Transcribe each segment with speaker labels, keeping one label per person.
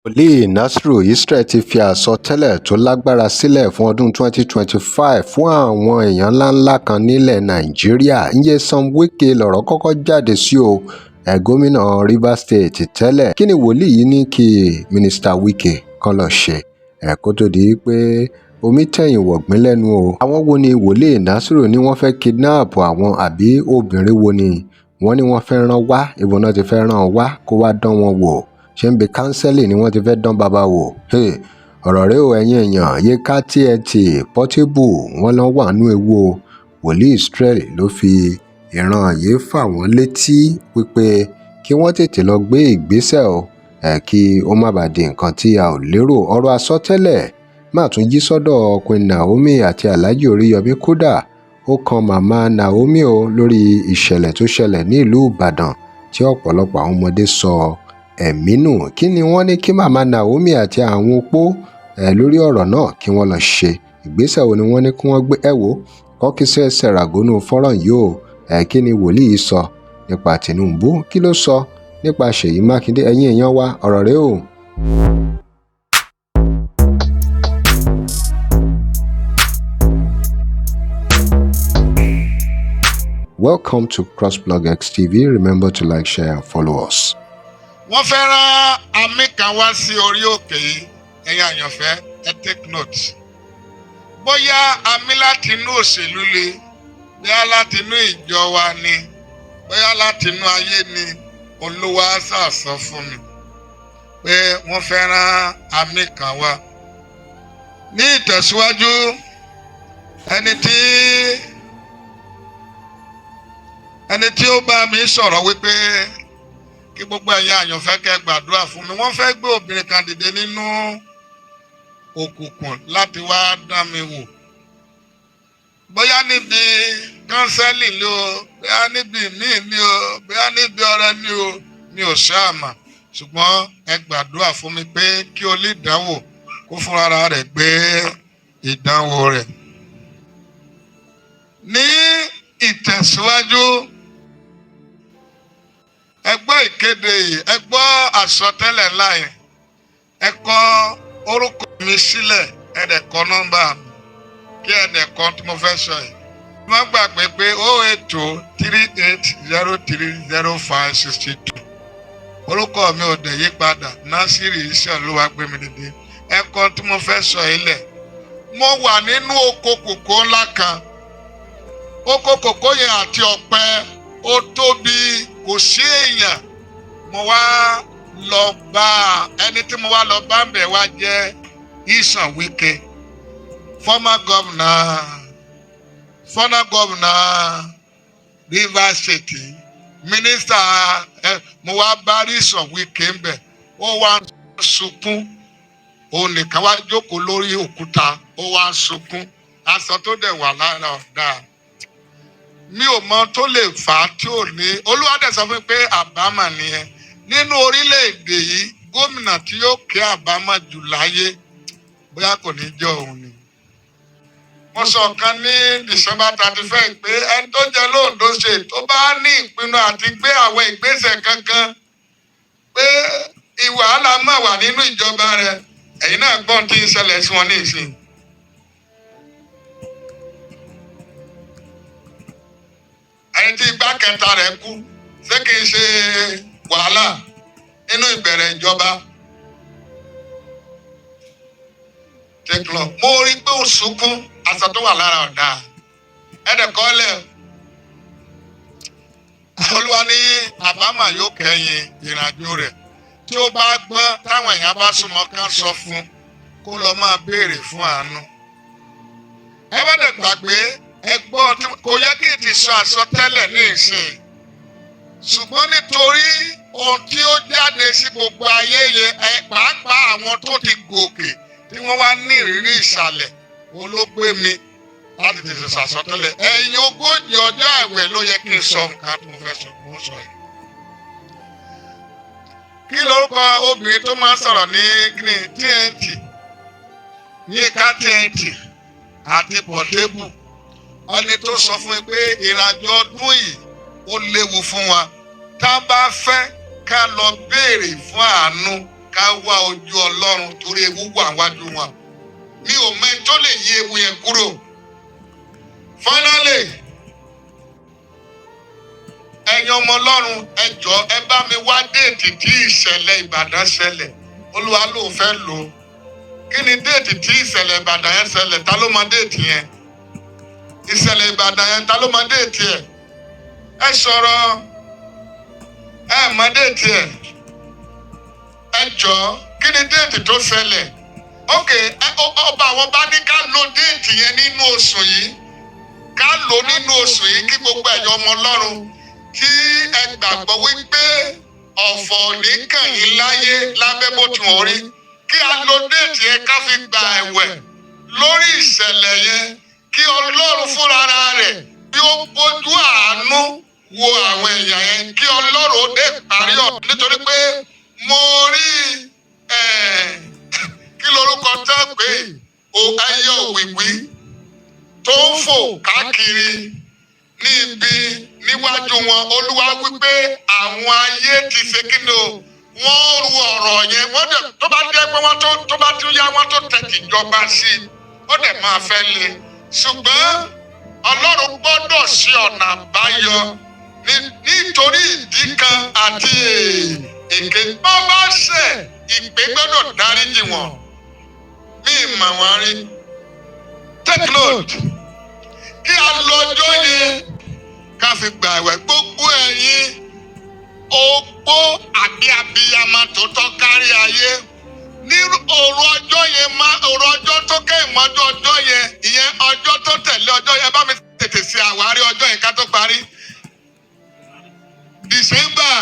Speaker 1: Wòlíì Nasir Israel ti fi àsọtẹ́lẹ̀ tó lágbára sílẹ̀ fún ọdún 2025 fún àwọn èèyàn ńlá ńlá kan nílẹ̀ Nàìjíríà. Nyesom Wike lọ̀rọ̀ kọ́kọ́ jáde sí o, gómìnà Rivers State tẹ́lẹ̀. Kí ni wòlíì yìí ní kí Mínísítà Wike kàn lọ́ọ́ ṣe kó tó di pé omi tẹ̀yìn wọ̀gbìn lẹ́nu o? Àwọn wo ni wòlíì Nasiru ní wọ́n fẹ́ kidnap àwọn, àbí obìnrin wo ni wọ́n ní wọ́n fẹ́ rán wá? Ibo náà ti fẹ́ rán wá kó wá dán wọn wò? Ṣé ń bi counselling ni wọ́n ti fẹ́ dán bàbá wò? Ọ̀rọ̀ rẹ o, ẹ̀yin èèyàn. Yinka TNT, Portable, wọn lọ wà nínú ewu o. Wòlíì Israel ló fi ìran yìí fà wọ́n létí wípé kí wọ́n tètè lọ gbé ìgbésẹ̀ o, kí ó má bàa di nǹkan tí a ò lérò. Ọ̀rọ̀ àsọtẹ́lẹ̀ má tún jí sọ́dọ̀ Queen Naomi àti Alhaji Oríyọmí. Kódà ó kan màmá Naomi o lórí ìṣẹ̀lẹ̀ tó ṣẹlẹ̀ ní ìlú Ìbàdàn tí ọ̀pọ̀lọpọ̀ àwọn ọmọdé sọ ẹ̀mí nù. Kí ni wọ́n ní kí màmá Naomi àti àwọn opó lórí ọ̀rọ̀ náà kí wọ́n lọ ṣe? Ìgbésẹ̀ wo ni wọ́n ní kí wọ́n gbé? Ẹ wò kọ́kísẹ́ ṣẹ̀ràgónú fọ́nrán yìí o. Kí ni wòlíì sọ nípa Tinubu? Kí ló sọ nípa Ṣèyí Mákindé? Ẹ̀yin èèyàn wa, ọ̀rọ̀ rẹ o. Welcome to CrossBlog X TV. Remember to like, share, and follow us.
Speaker 2: Wọ́n fẹ́ rán àmì kan wá sí orí òkè yìí. Ẹ̀yin àyànfẹ́, ẹ take note. Bóyá àmì láti inú òṣèlú le, bóyá láti inú ìjọ wa ni, bóyá láti inú ayé ni, Olúwa ṣàṣọ fún mi pé wọ́n fẹ́ rán àmì kan wá. Ní ìtẹ̀síwájú, ẹni tí ó bá mi sọ̀rọ̀ wípé kí gbogbo ẹ̀yin àyànfẹ́ kẹ́ gbàdúrà fún mi, wọ́n fẹ́ gbé obìnrin kan dìde nínú òkùnkùn láti wá dán mi wò, bóyá níbi counselling ni o, bóyá níbi míì ni o, bóyá níbi ọrẹ ni o, mi ò ṣáàmà. Ṣùgbọ́n ẹ gbàdúrà fún mi pé kí o lè dánwò kó fúnra rẹ̀ gbé ìdánwò rẹ̀. Ní ìtẹ̀síwájú, ẹ gbọ́ ìkéde yìí, ẹ gbọ́ àsọtẹ́lẹ̀ ńlá yẹn. Ẹ kọ orúkọ mi sílẹ̀, ẹ dẹ̀ kọ nọ́mbà mi, kí ẹ dẹ̀ kọ tí mo fẹ́ sọ yìí. Má gbàgbé pé 08238030562. Orúkọ mi ò dẹ̀ yí padà, Násìrì iṣẹ́ Olúwa gbé mi dìde. Ẹ kọ tí mo fẹ́ sọ yìí lẹ̀. Mo wà nínú oko kòkó ńlá kan. Oko kòkó yẹn àti ọ̀pẹ, ó tóbi, kò sí èèyàn. Mo wá lọ bá ẹni tí mo wá lọ bá ń bẹ̀ wá jẹ́ Nyesom Wike, former governor Rivers State, minister ẹ. Mo wá bá Nyesom Wike ń bẹ̀, ó wá ń sunkún. Òun nìkan wá jókòó lórí òkúta, ó wá ń sunkún. Aṣọ tó dẹ̀ wà lára ọ̀dà, mi ò mọ tó lè fà á tí ò ní. Olúwa dẹ̀ sọ fún mi pé àbámọ̀ nìyẹn. Nínú orílẹ̀-èdè yìí, gómìnà tí yóò ké àbámọ̀ jù láyé, bóyá kò ní jẹ́ òun ni. Mo sọ kan ní December 31 pé ẹni tó jẹ lóńdó ṣe tó bá ní ìpinnu àti gbé àwọn ìgbésẹ̀ kankan pé ìwàhálà máa wà nínú ìjọba rẹ̀. Ẹ̀yin náà gbọ́n tí ń ṣẹlẹ̀ sí wọn ní ìsìn. Ẹni tí igbá kẹta rẹ̀ kú, ṣé kìí ṣe wàhálà nínú ìbẹ̀rẹ̀ ìjọba? Take love. Mo rí i pé ó sunkún, aṣọ tó wà lára ọ̀dà ẹ̀ẹ́dẹ̀kọ́lẹ̀. Olúwa ní àbámọ̀ yóò kẹ́yìn ìrìnàjò rẹ̀. Tí ó bá gbọ́n, táwọn èèyàn bá súnmọ́, kán sọ fún kó lọ máa béèrè fún àánú. Ẹ bá dẹ̀ gbàgbé, ẹ gbọ́, kò yẹ kí n ti sọ àsọtẹ́lẹ̀ ní ìsìn, ṣùgbọ́n nítorí ohun tí ó jáde sí gbogbo ayé yẹn, ẹ pàápàá àwọn tó ti gòkè tí wọ́n wá ní ìrírí ìsàlẹ̀, òun ló gbé mi láti tètè sàsọtẹ́lẹ̀. Ẹ̀yìn 40 ọjọ́ àwẹ̀ ló yẹ kí n sọ nǹkan tó mo fẹ́ sọ, mo sọ yìí. Kí lorúkọ obìnrin tó máa ń sọ̀rọ̀ ní kíni TNT, Yínká TNT àti Portable, ẹni tó sọ fún mi pé ìrìnàjò ọdún yìí ó léwu fún wa? Tá a bá fẹ́ ká lọ béèrè fún àánú. Ká wá ojú Ọlọ́run torí ewu wà wájú wọn. Mi ò mẹ́ni tó lè yí ewu yẹn kúrò. Finally, ẹ̀yin ọmọ Ọlọ́run, ẹ jọ̀ọ́, ẹ bá mi wá date tí ìṣẹ̀lẹ̀ Ìbàdàn ṣẹlẹ̀. Olúwa ló fẹ́ lò ó. Kí ni date tí ìṣẹ̀lẹ̀ Ìbàdàn yẹn ṣẹlẹ̀? Ta ló mọ date yẹn? Ìṣẹ̀lẹ̀ Ìbàdàn yẹn, ta ló mọ date ẹ̀? Ẹ sọ̀rọ̀. Ẹ mọ date ẹ̀? Ẹ jọ̀ọ́, kí ni date tó ṣẹlẹ̀? Ok, ọba àwọn bá ní ká lo date yẹn nínú oṣù yìí, ká lò nínú oṣù yìí, kí gbogbo ẹ̀yin ọmọ Ọlọ́run tí ẹ gbàgbọ́ wípé ọ̀fọ̀ ní kàn yín láyé lábẹ́ bó ti wọ́n rí, kí a lo date yẹn ká fi gba ẹ̀wẹ̀ lórí ìṣẹ̀lẹ̀ yẹn, kí Ọlọ́run fúnra rẹ̀ bí ó bójú àánú wo àwọn èèyàn yẹn, kí Ọlọ́run ó dé parí ọ̀, nítorí pé mo rí kí lorúkọ tẹ́ pé o, ẹyẹ òwìwí tó ń fò káàkiri ní ibi níwájú wọn. Olúwa wípé àwọn ayé ti ṣe kí ni o, wọ́n ru ọ̀rọ̀ yẹn. Wọ́n dẹ̀ tó bá jẹ́ pé wọ́n tó bá tún yá, wọ́n tó tẹ̀ tìjọba sí i, ó dẹ̀ máa fẹ́ le, ṣùgbọ́n Ọlọ́run gbọ́dọ̀ ṣe ọ̀nà àbáyọ nítorí ìdí kan àti èké. Bá bá ṣẹ̀, ìpè gbọ́dọ̀ dáríjì wọ́n. Mí mọ̀ wọ́n rí. Take note, kí a lọ ọjọ́ yẹn ká fi gbà ẹ̀wẹ̀. Gbogbo ẹ̀yin opó àbí abiyamọ tó tọ́ kárí ayé, ní òru ọjọ́ yẹn, má òru ọjọ́ tó kẹ́yìn mọ́jú ọjọ́ yẹn, ìyẹn ọjọ́ tó tẹ̀lé ọjọ́ yẹn, bá mi tètè ṣe àwárí ọjọ́ yẹn ká tó parí. December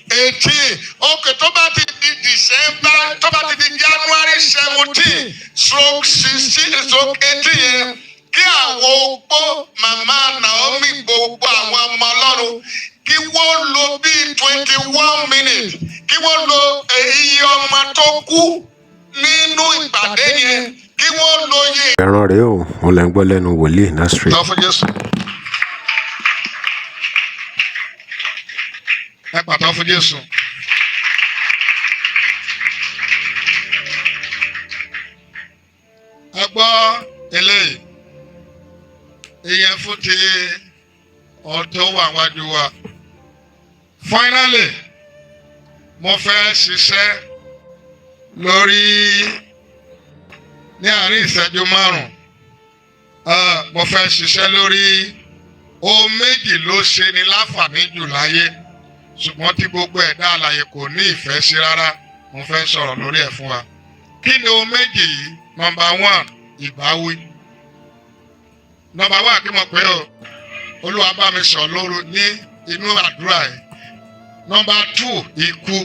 Speaker 2: 18. Ok, tó bá ti di December, tó bá ti di January 17/16/18 yẹn, kí àwọn opó, Màmá Naomi, gbogbo àwọn ọmọ Ọlọ́run, kí wọ́n lo bíi 21 minutes, kí wọ́n lo iye ọmọ tó kú nínú ìpàdé yẹn, kí wọ́n lo iye.
Speaker 1: Ẹran rèé o, òun lẹ́ ń gbọ́ lẹ́nu wòlíì Násírì.
Speaker 2: Lọ fún Jésù. Ẹ pàtó fún Jésù. Ẹ gbọ́ eléyìí, ìyẹn fún ti ọ̀tọ̀ wà wájú wa. Finally, mo fẹ́ ṣiṣẹ́ lórí ní àárín ìṣẹ́jú 5. Mo fẹ́ ṣiṣẹ́ lórí ohun méjì ló ṣe ni láǹfààní jù láyé, ṣùgbọ́n tí gbogbo ẹ̀dá alààyè kò ní ìfẹ́ sí rárá. Mo fẹ́ sọ̀rọ̀ lórí ẹ̀ fún wa. Kí ni ohun méjì yìí? Number one, ìbáwí. Number one, kí mo pè o? Olúwa bá mi sọ lóru ní inú àdúrà yìí. Number two, ikú.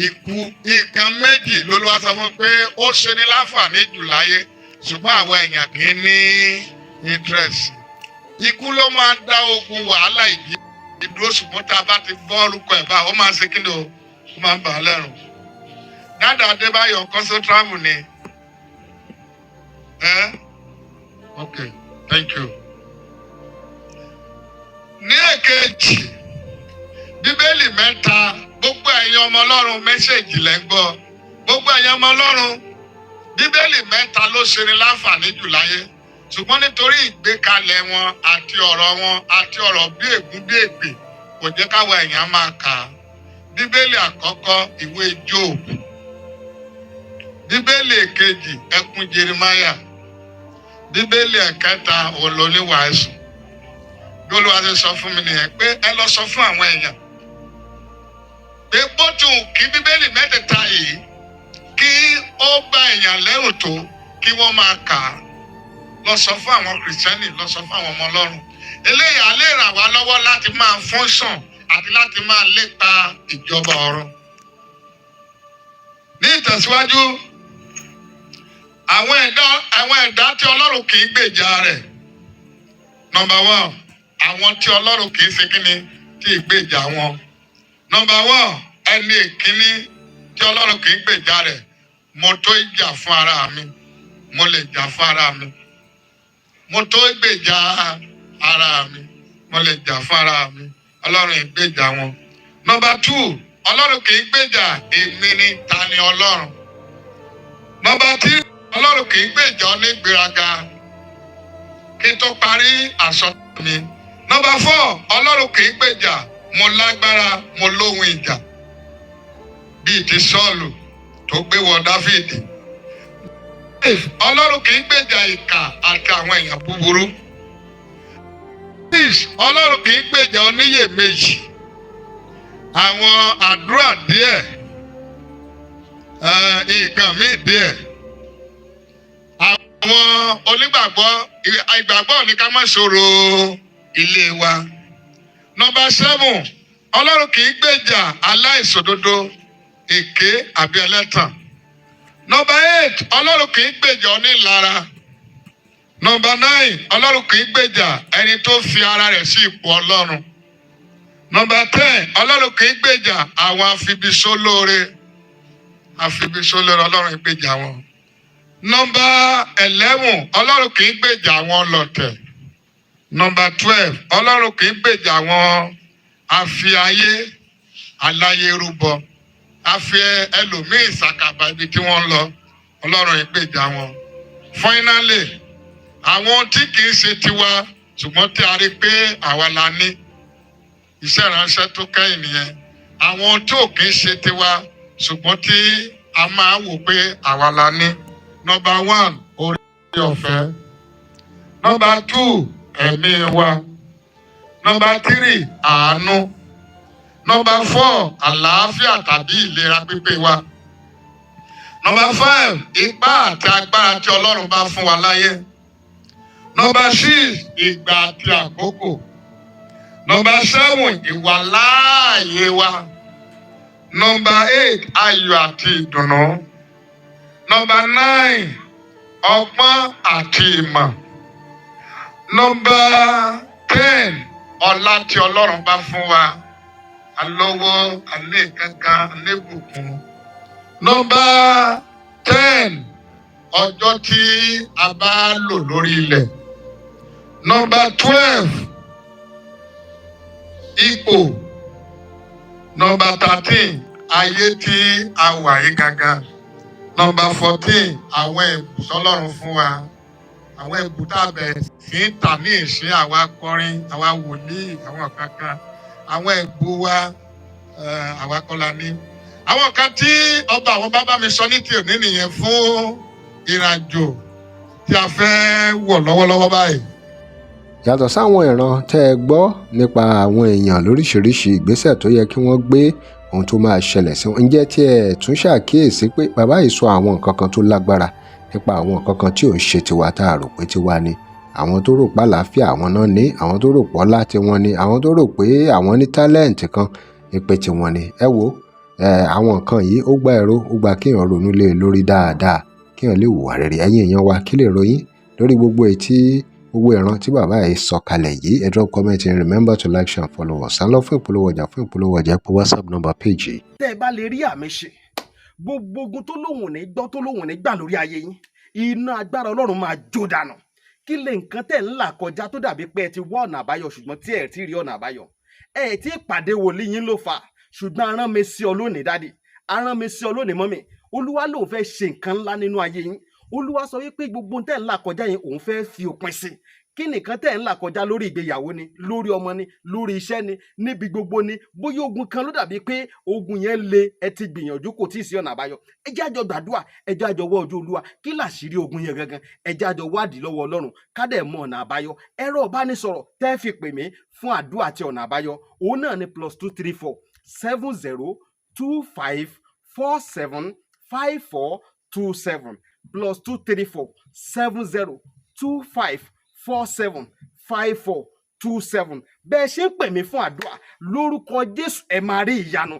Speaker 2: Ikú. Nǹkan méjì lolúwa sọ fún pé ó ṣe ní láǹfààní jù láyé, ṣùgbọ́n àwọn èèyàn kì í ní interest. Ikú ló máa ń dá ogun wàhálà ìdí ìdúró, ṣùgbọ́n tá a bá ti gbọ́ orúkọ ẹ̀ bá, ó máa ń ṣe kí ni o, ó máa ń bà á lẹ́rù. Dáadáa, Adébáyọ̀ kọ́sọ́ travel ni. Eh? Okay, thank you. Ní èkejì, Bíbélì mẹ́ta. Gbogbo ẹ̀yin ọmọ Ọlọ́run, message lẹ́ ń gbọ́. Gbogbo ẹ̀yin ọmọ Ọlọ́run, Bíbélì mẹ́ta ló ṣe ni láǹfààní jù láyé, ṣùgbọ́n nítorí ìgbékalẹ̀ wọn àti ọ̀rọ̀ wọn àti ọ̀rọ̀ bí ègún bí èpè, kò jẹ́ káwọn èèyàn máa kà á. Bíbélì àkọ́kọ́, ìwé Job. Bíbélì èkejì, ẹkún Jeremiah. Bíbélì ẹ̀kẹta, òun ló ní wàásù. Bí Olúwa ṣe sọ fún mi nìyẹn pé ẹ lọ sọ fún àwọn èèyàn pé bó ti wù kí Bíbélì mẹ́tẹ̀ẹ̀ta yìí kí ó bá èèyàn lẹ́rù tó, kí wọ́n máa kà á. Lọ sọ fún àwọn Kìrìsìtẹ́nì, lọ sọ fún àwọn ọmọ Ọlọ́run. Eléyìí á lè ràn wá lọ́wọ́ láti máa function àti láti máa lépa ìjọba ọ̀run. Ní ìtẹ̀síwájú, àwọn ẹ̀dá tí Ọlọ́run kì í gbèjà rẹ̀. Number one, àwọn tí Ọlọ́run kì í ṣe kíni tí ì gbèjà wọn. Number one, ẹni ìkíní tí Ọlọ́run kì í gbèjà rẹ̀: mo tó jà fún ara mi, mo lè jà fún ara mi, mo tó gbèjà ara mi, mo lè jà fún ara mi. Ọlọ́run ìgbèjà wọn. Number two, Ọlọ́run kì í gbèjà èmi ni ta ni Ọlọ́run. Number 3, Ọlọ́run kì í gbèjà onígbéraga. Kí n tó parí àsọ mi. Number 4, Ọlọ́run kì í gbèjà mo lágbára, mo lóhun ìjà, bíi ti Sọ́ọ̀lù tó gbé wọ Dáfídì. 5, Ọlọ́run kì í gbèjà ìkà àti àwọn èèyàn búburú. 6, Ọlọ́run kì í gbèjà oníyèméjì. Àwọn àdúrà díẹ̀, nǹkan míì díẹ̀. Àwọn onígbàgbọ́, ìgbàgbọ́ ní ká má ṣòro ilé wa. Number 7, Ọlọ́run kì í gbèjà aláìṣòdodo, èké àbí ẹlẹ́tàn. Number 8, Ọlọ́run kì í gbèjà onílara. Number 9, Ọlọ́run kì í gbèjà ẹni tó fi ara rẹ̀ sí ipò Ọlọ́run. Number 10, Ọlọ́run kì í gbèjà àwọn afibisólóore. Afibisólóore, Ọlọ́run gbèjà wọn. Number 11, Ọlọ́run kì í gbèjà àwọn ọlọ̀tẹ̀. Number 12, Ọlọ́run kì í gbèjà àwọn afi ayé aláyé rúbọ. Afi ẹlòmíì ṣàkàbà ibi tí wọ́n ń lọ. Ọlọ́run gbèjà wọn. Finally, àwọn tí kì í ṣe tiwa ṣùgbọ́n tí a rí pé àwa la ní. Iṣẹ́ ìránṣẹ́ tó kẹ́yìn nìyẹn. Àwọn tí ò kì í ṣe tiwa ṣùgbọ́n tí a máa wò pé àwa la ní. Number 1, oore ọ̀fẹ́. Number 2, ẹ̀mí wa. Number 3, àánú. Number 4, àlàáfíà tàbí ìlera pípé wa. Number 5, ipá àti agbára tí Ọlọ́run bá fún wa láyé. Number 6, ìgbà àti àkókò. Number 7, ìwàláàyè wa. Number 8, ayọ̀ àti ìdùnnú. Number 9, ọgbọ́n àti ìmọ̀. Number 10, ọlá tí Ọlọ́run bá fún wa. Alówó, alẹ́ kankan, alébùkún. Number 10, ọjọ́ tí a bá lò lórí ilẹ̀. Number 12, ipò. Number 13, ayé tí a wà yìí gangan. Number 14, àwọn ẹ̀bùn tọ́lọ́run fún wa. Àwọn ẹ̀bùn tá a bẹ̀rẹ̀ sí í tà ní ìsín, àwa akọrin, àwa wòlíì, àwọn kankan. Àwọn ẹ̀bùn wa, àwa kọ́ la ní. Àwọn kan tí ọba àwọn bàbá mi sọ ní ti òní nìyẹn fún ìrìnàjò tí a fẹ́ wọ̀ lọ́wọ́lọ́wọ́ báyìí.
Speaker 1: Yàtọ̀ sáwọn ìran tẹ́ ẹ gbọ́ nípa àwọn èèyàn lóríṣiríṣi ìgbésẹ̀ tó yẹ kí wọ́n gbé, ohun tó máa ṣẹlẹ̀ sí wọn, ǹjẹ́ tí ẹ tún ṣàkíyèsí pé bàbá yìí sọ àwọn nǹkan kan tó lágbára nípa àwọn nǹkan kan tí ò ń ṣe tiwa tá a rò pé tiwa ni? Àwọn tó rò pé àlàáfíà àwọn náà ní, àwọn tó rò pé ọlá tiwọn ni, àwọn tó rò pé àwọn ní talent kan ìpè tiwọn ni. Ẹ wo àwọn nǹkan yìí, ó gba ẹ̀rọ, ó gba kéèyàn ronú lé e lórí dáadáa, kéèyàn lè hùwà rere. Ẹ̀yin èèyàn wa, kí lè ròyìn lórí gbogbo ètí gbogbo ìran tí bàbá yìí sọ kalẹ̀ yìí? Ẹ drop comment and remember to like, share and follow us. À ń lọ fún ìpolówó ọjà. Fún ìpolówó ọjà, ẹ pè WhatsApp number page yìí.
Speaker 3: Tẹ́ ẹ bá lè rí àmì ṣe, gbogbo ogun tó lóhùn ní gbọ́, tó lóhùn ní gbà lórí ayé yín, iná agbára Ọlọ́run máa jó dànù. Kí lè nǹkan tẹ̀ ń là kọjá tó dàbí pé ẹ ti wá ọ̀nà àbáyọ ṣùgbọ́n tí ẹ ti rí ọ̀nà àbáyọ? Ẹ ti pàdé wòlíì yín ló fà, ṣùgbọ́n arán mi sí ọ lónìí, daddy, arán mi sí ọ lónìí, mummy. Olúwa lòun fẹ́ ṣe nǹkan ńlá nínú ayé yín. Olúwa sọ wípé gbogbo tẹ́ ń là kọjá yẹn, òun fẹ́ fi òpin sí. Kí nìkan tẹ́ ń là kọjá? Lórí ìgbéyàwó ni, lórí ọmọ ni, lórí iṣẹ́ ni, níbi gbogbo ni. Bóyá ogun kan ló dàbí pé ogun yẹn le, ẹ ti gbìyànjú, kò tí ì sí ọ̀nà àbáyọ. Ẹ jẹ́ àjọ gbàdúrà, ẹ jẹ́ àjọ wọ ojú Olúwa. Kí làṣírí ogun yẹn gangan? Ẹ jẹ́ àjọ wádìí lọ́wọ́ Ọlọ́run, ká dẹ̀ mọ ọ̀nà àbáyọ. Ẹ̀rọ ìbánisọ̀rọ̀ tẹ́ fi pè mí fún àdúrà àti ọ̀nà àbáyọ, òun náà ni +234 70 25 47 54 27, +234 70 25 47 54 27. Bẹ́ẹ̀ ṣe ń pè mí fún àdúrà, lórúkọ Jésù, ẹ máa rí ìyanu.